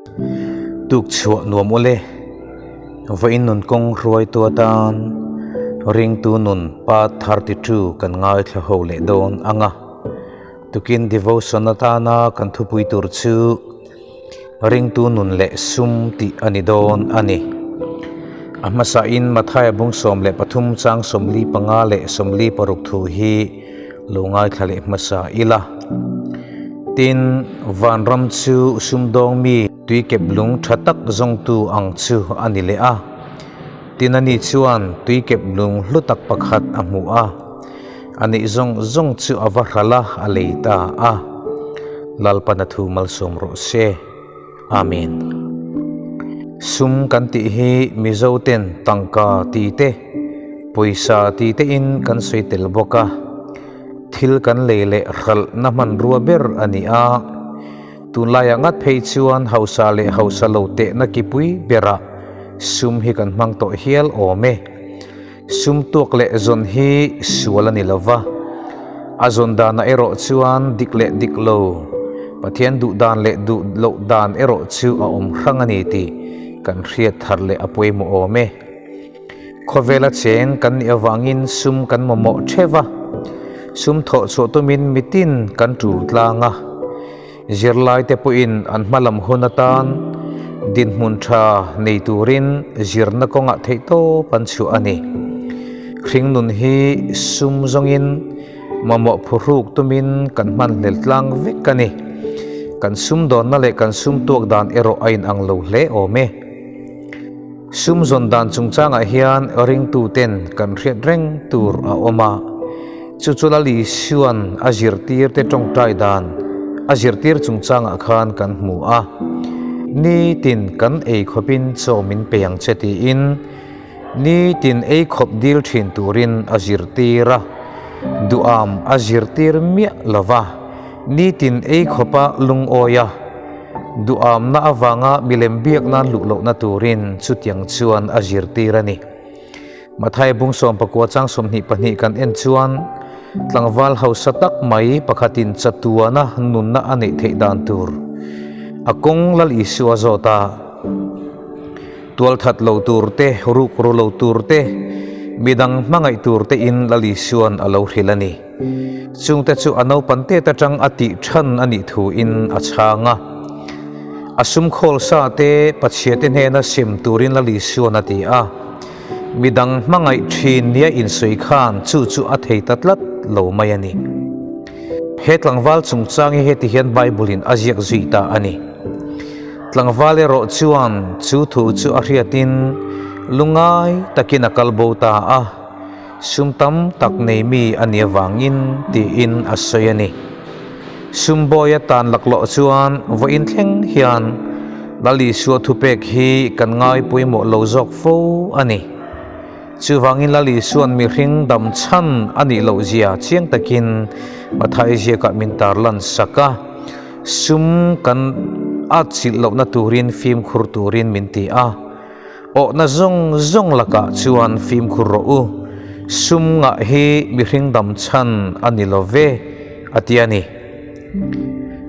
Tuk chhuah nuam ule. Vawiin nun kawng hruaitu atan ringtu nun part 32 kan ngaithla ho leh dawn ang a. Tukin devotion atana kan thupui tur chu ringtu nun leh sum tih a ni dawn a ni. A hmasain Mathaia bung 13 chang 45 leh 46 thu hi lo ngaithla leh hmasa ila. Tin, vanram chu sumdawng mi tuikep lung tha tak zawngtu ang chu a ni leh a. Tin, ani chuan tuikep lung hlu tak pakhat a hmu a, a neih zawng zawng chu a va hral a, a lei ta a. Lalpan a thu malsawm rawh se. Amen. Sum kan tih hi Mizo ten tangka ti te, pawisa ti te in kan sawi tel bawk a. Thil kan lei leh hralhna hmanrua ber a ni a. Tunlaiah ngat phei chuan hausa leh hausa lo tehna kipui berah sum hi kan hmang tawh hial awm e. Sum tuak leh zawn hi sual a ni lo va, a zawn danah erawh chuan dik leh dik lo, Pathian duh dan leh duh loh dan erawh chu a awm hrang a ni tih kan hriat thar leh a pawimawh awm e. Khawvela cheng kan nih avangin sum kan mamawh theuh va, sum thawh chhuah tumin mitin kan tul tlang a. Zirlaite pawhin an hmalam hun atan dinhmun tha nei turin zirna kawngah theihtawp an chhuah a ni. Hringnun hi sum zawngin mamawh phuhruk tumin kan hman hlel tlang vek a ni. Kan sumdawnna leh kan sum tuak dan erawh a inang lo hle awm e. Sum zawn dan chungchangah hian ringtuten kan hriat reng tur a awm a. Chu chu Lal Isua'n a zirtirte tawngtai dan a zirtir chungchangah khan kan hmu a, Nitin kan ei khawpin chaw min pe ang che tiin nitin ei khawp dil thin turin a zirtir a, duham a zirtir miah lo va, nitin ei khawpa lungawi a, duhamna avanga milem biak nan luh lohna turin chutiang chuan a zirtir a ni. Mathai bung 14 chang 22 kan en chuan tlangval hausa tak mai pakhatin chatuana nunna a neih theih dan tur a kawng Lal Isua zawt a, tualthat lo tur te, ruk ru lo tur te, midang hmangaih tur te in Lal Isuan a lo hrilh a ni. Chungte chu a naupan tet atang a tih than a nih thu in a chhang a. A sum khawl sa te Pathian te hnena sem turin Lal Isuan a ti a. Midang hmangaih thin nia insawi khan chu chu a thei ta tlat lo mai a ni. He tlangval chungchang hi heti hian Bible-in a ziak zui ta a ni. Tlangval erawh chuan chu thu chu a hriatin lungngai takin a kal bo ta a, sum tam tak nei mi a nih avangin tiin a sawi a ni. Sum bawi a tan laklawh chuan vawiin thleng hian Lal Isua thupek hi kan ngai pawimawh lo zawk fo a ni. Chuvangin Lal Isua'n mihring dam chhan a nih loh zia chiang takin Mathai ziakah min tarlan sak a, sum kan atchilh lohna turin fimkhur turin min ti a. Awhna zawng zawng lakah chuan fimkhur rawh u, sum ngah hi mihring dam chhan a ni lo ve, a ti a ni.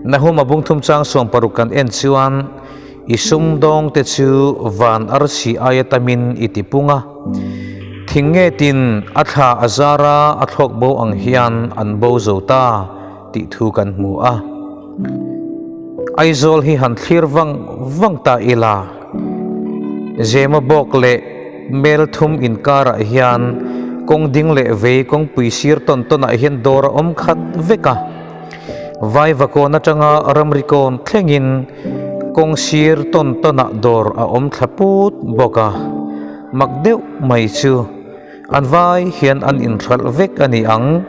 Nahuma bungthum chang 60 kan en chuan, I sumdawngte chu van arsi aia tamin i ti pung a, thing nge tin a thla a zar a, a thlawk bo ang hian an bo zo ta tih thu kan hmu a. Aizawl hi han thlir vang vang ta ila. Zema bawk leh mel thum inkarah hian kawng ding leh vei kawngpui sir tawn tawnah hian dawr a awm khat vek a. Vaivakawn atanga ramri kawn thlengin kawng sir tawn tawnah dawr a awm thla put bawk a. Mak deuh mai chu an vai hian an inhralh vek a ni ang,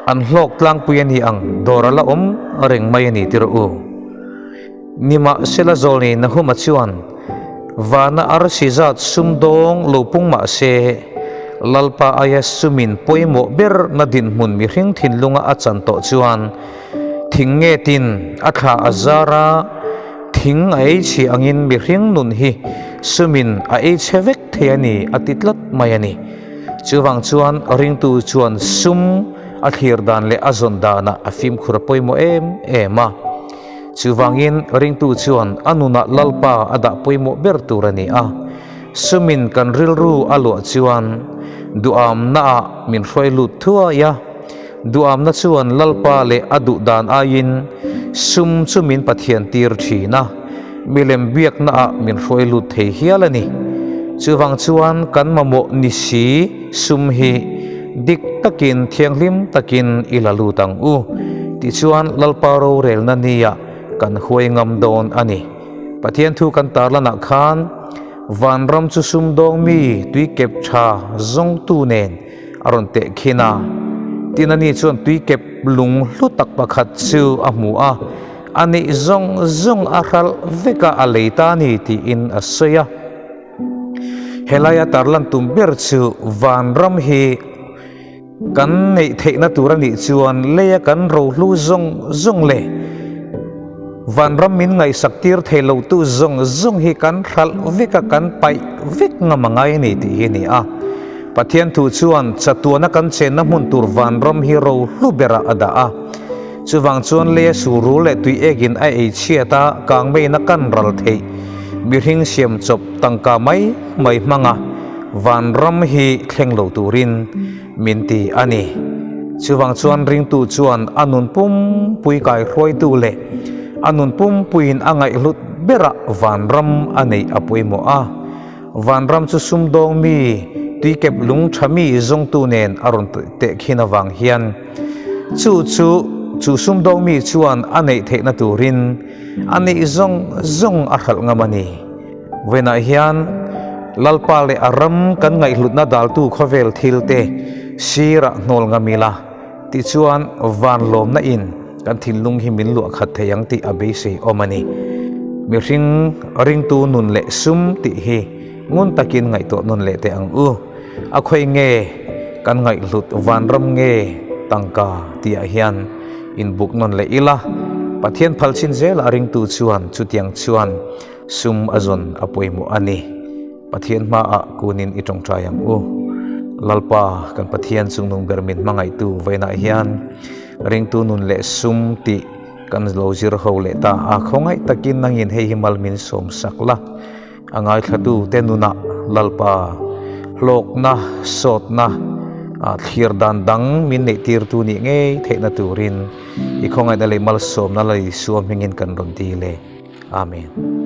an hlawk tlangpui a ni ang, dawr a la awm reng mai a ni tirh u. Nimahsela Zawlni Nahuma chuan, Vana arsi zat sumdawng lo pung mah se, Lalpa aia sumin pawimawh ber na dinhmun mihring thinlunga a chan tawh chuan thing ngetin a thla a zar a, thing a ei chhi angin mihring nun hi sumin a ei chhe vek thei a ni a ti tlat mai a ni. Chuvang chuan ringtu chuan sum a thlir dan leh a zawn danah a fimkhur a pawimawh em em a. Chuvangin ringtu chuan a nunah Lalpa a dah pawimawh ber tur a ni a. Sumin kan rilru a luah chuan duhamnaah min hruai lut thuai a. Duhamna chuan Lalpa leh a duh dan aiin sum chu min Pathian tir thin a, milem biaknaah min hruai lut thei hial a ni. Chuvang chuan kan mamawh ni si sum hi dik takin thianghlim takin i la lut ang u. Tichuan Lalpa rorelna nia kan huai ngam dawn a ni. Pathian thu kan tarlanah khan vanram chu sumdawng mi tuikep tha zawngtu nen a rawn teh khin a. Tin ani chuan tuikep lung hlu tak pakhat chu a hmu a, a neih zawng zawng a hralh vek a, a lei ta a ni tiin a sawi a. Helaia tarlan tum ber chu vanram hi Kan neih theihna tur a nih chuan leia kan rohlu zawng zawng leh vanram min ngaihsak tir thei lotu zawng zawng hi kan hralh vek a, kan paih vek ngam a ngai a ni tih hi a ni a. Pathian thu chuan chatuana kan chenna hmun tur vanram hi rohlu berah a dah a. Chuvang chuan leia surul leh tui ekin a ei chhiat a, kangmeina kan ral theih mihring siam chawp tangka mai mai hmang a. Vanram hi thleng lo turin min ti a ni. Chuvang chuan ringtu chuan a nun pumpui kaihruaitu leh a nun pumpuiin a ngaihhlut berah vanram a neih a pawimawh a. Vanram chu sumdawng mi, tuikep lung tha mi zawngtu nen a rawn tehkhin avang hian chu chu chu sumdawng mi chuan a neih theihna turin a neih zawng zawng a hralh ngam a ni. Vawiinah hian Lalpa leh a ram kan ngaihhlutna daltu khawvel thil te sirah hnawl ngam ila tichuan van lawmna in kan thinlung hi min luah khat thei ang tih a beisei awm a ni. Mihring ringtu nun leh sum tih hi ngun takin ngaihtuah nun leh teh ang u. A khawi nge kan ngaihhlut vanram nge tangka tihah hian inbuk nawn leh ila Pathian phal chin zelah ringtu chuan chutiang chuan Sum a zawn a pawimawh a ni. Pathian hmaah kunin i tawngtai ang u. Lalpa, kan Pathian chungnung ber min hmangaihtu vawiinah hian ringtu nun leh sum tih kan lo zir ho leh ta a. Khawngaih takin nangin hei hi mal min sawm sak la. A ngaithlatu te nunah Lalpa hlawkna, sawtna, thlir dan dang min neihtirtu nih ngei theihna turin i khawngaihna leh malsawmna la Isua hmingin kan rawn dil e. Amen.